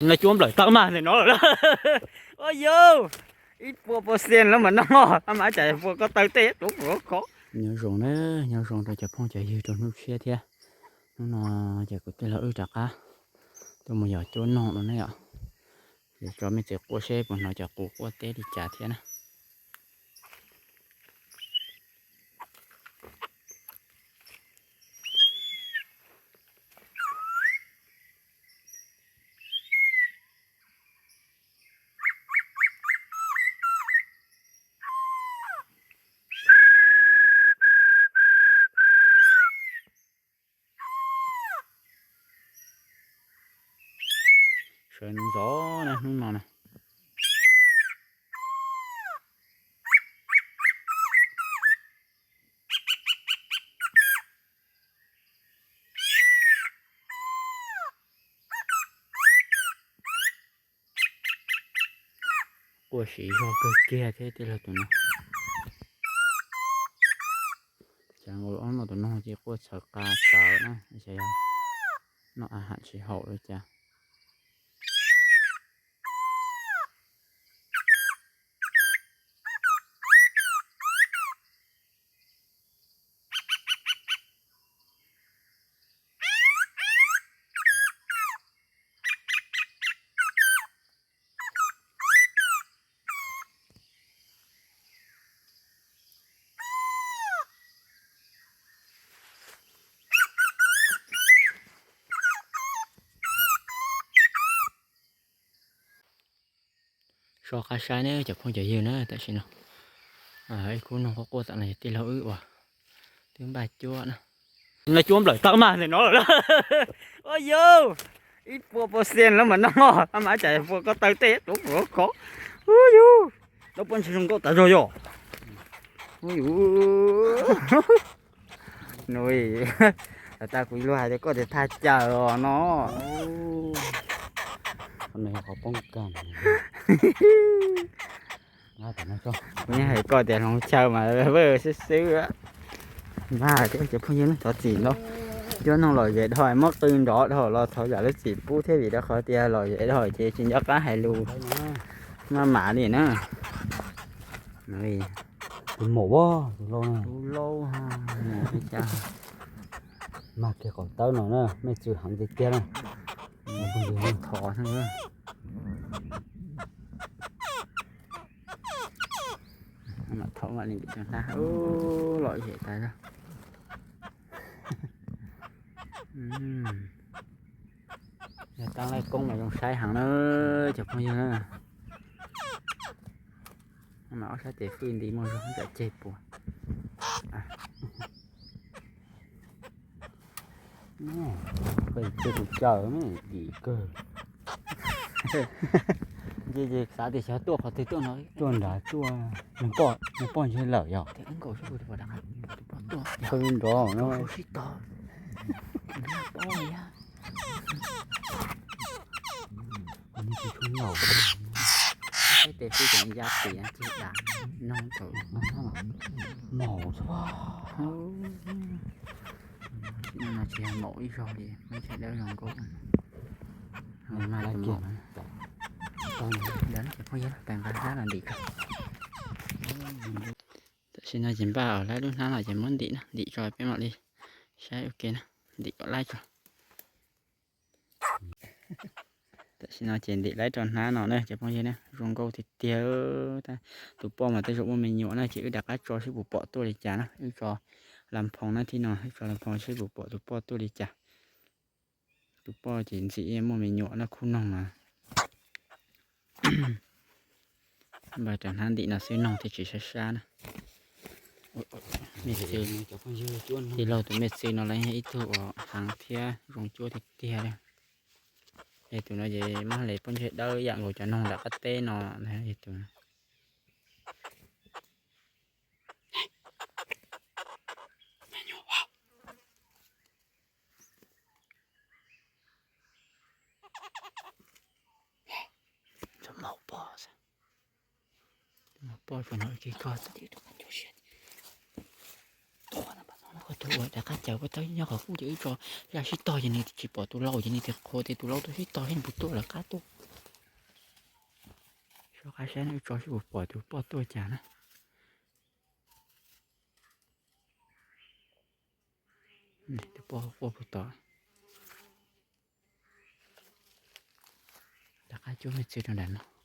No cuab nplawm tawb mag ntawm no lawm. Ua yau, ib puas pua xees lawm mas no, mas cas puas ko taw tej tuav puas ko. Nyob zoo na, nyob zoo rau cov phooj cov ywg rau hnub tshiab thiab. Hnub no ces kuv tij laug wb rov qab tuaj mus yos cuab noog no na yom. Ces tso mej txiv quaj seb puas hnov cov qus quaj teb li cas thiab na. Sawv ntxov na hnub no na. Quaj siv zog kawg kiag thiab tij laug tus no. Cas nkaus ob no tus noog ces quaj txhawv qa txawv na, xyov yog noj a ham tsis haum li cas. So qab saib ne cov phooj cov ywg na, tam sim no ib khub noog quaj quaj tam no yog tij laug wb uas twb npaj cuab na. No cuab nplawm tawb mag ntawm no lawm. Ua yau, ib puas pua xees lawm mas no, mas cas puas ko taw tej tuav puas ko. Ua yau, lub pob ntseg zoo nkauj tas zog yom. Ua yau, tas kuv ib lub hais tias koj tias thaj caw os no. Qhov no yog qhov poob kag. Kuv yeej hais koj tias hloov chaw mas xwb xwb. Mas thiab cov phooj ywg, thov txim ntau, cuab noog lom zem dhau, muab qw nrov dhau los thov zam lub txim pub thiab, vim rau qhov tias lom zem dhau ces tsis nco qab hais lus maj mam li na. Tus maum, tus laub, tus laub, mag kiag qaum tawb no na, mej txwv heev tiag tiag na. Thov mam thov mam li hnab, lom zem tas zog. Yog taab laij koob mas zoo saib heev na cov phooj ywg na. Mas ob sab tes fwj nti muaj zog tsam ceg puas. Peb tus caw dim kawg. Ces xav tias xyov tuaj qhov twg tuaj no, tuaj nrad tuaj. Nws poj ntseg lawm yog. Qw nrov no. Tes fwj tseem ya tim ceg dav noog thaum maum xwb. No tsis yog maum ib zaug li, muab ntshe dawb zoo nkauj. Mas tus maum, peb nqa hlab los ntim kawg. Tam sim no ces npaj laib lub hnab no ces muab ntim na, ntim tso peb mam li saib ua ke na, ntim kom laib tso. Tam sim no ces ntim laib rau hnab no na cov phooj ywg na, zoo nkauj tiag tiag. Tus poj mas tej zaum muaj me nyuam na ces wb rov qab tso seb puas pom tuaj li cas na, wb tso las phoos na, thib no wb tso las phoos seb puas pom tus poj tuaj li cas. Tus poj ces ntxim muaj me nyuam na, khub noog mas. Npaj rau hnab ntim no xwb noog thiaj tsis sab sab na. Mej txwv, tij laug tus mej txwv no los yog ib tug uas heev thiab zoo cuab tiag tiag li. Es tus no ces muab hais poj ntseg dawb yam nkaus cov noog nram qab teb no. Tus maum poj, maum poj tsuas hnov ua ke koj. Tus uas rov qab caws poj tawb nyob qhov qub ces wb tso, yog sib tog ces nws tsis pom tus lau ces nws tias qhuas tias tus lau tuaj sib tog thiab nws puas tuaj lawv qab tuaj. Soj qab saib no wb tso seb puas pom tus poj tuaj cas na. Tus poj quaj puag tod. Rov qab cuab me txiv rau nram no.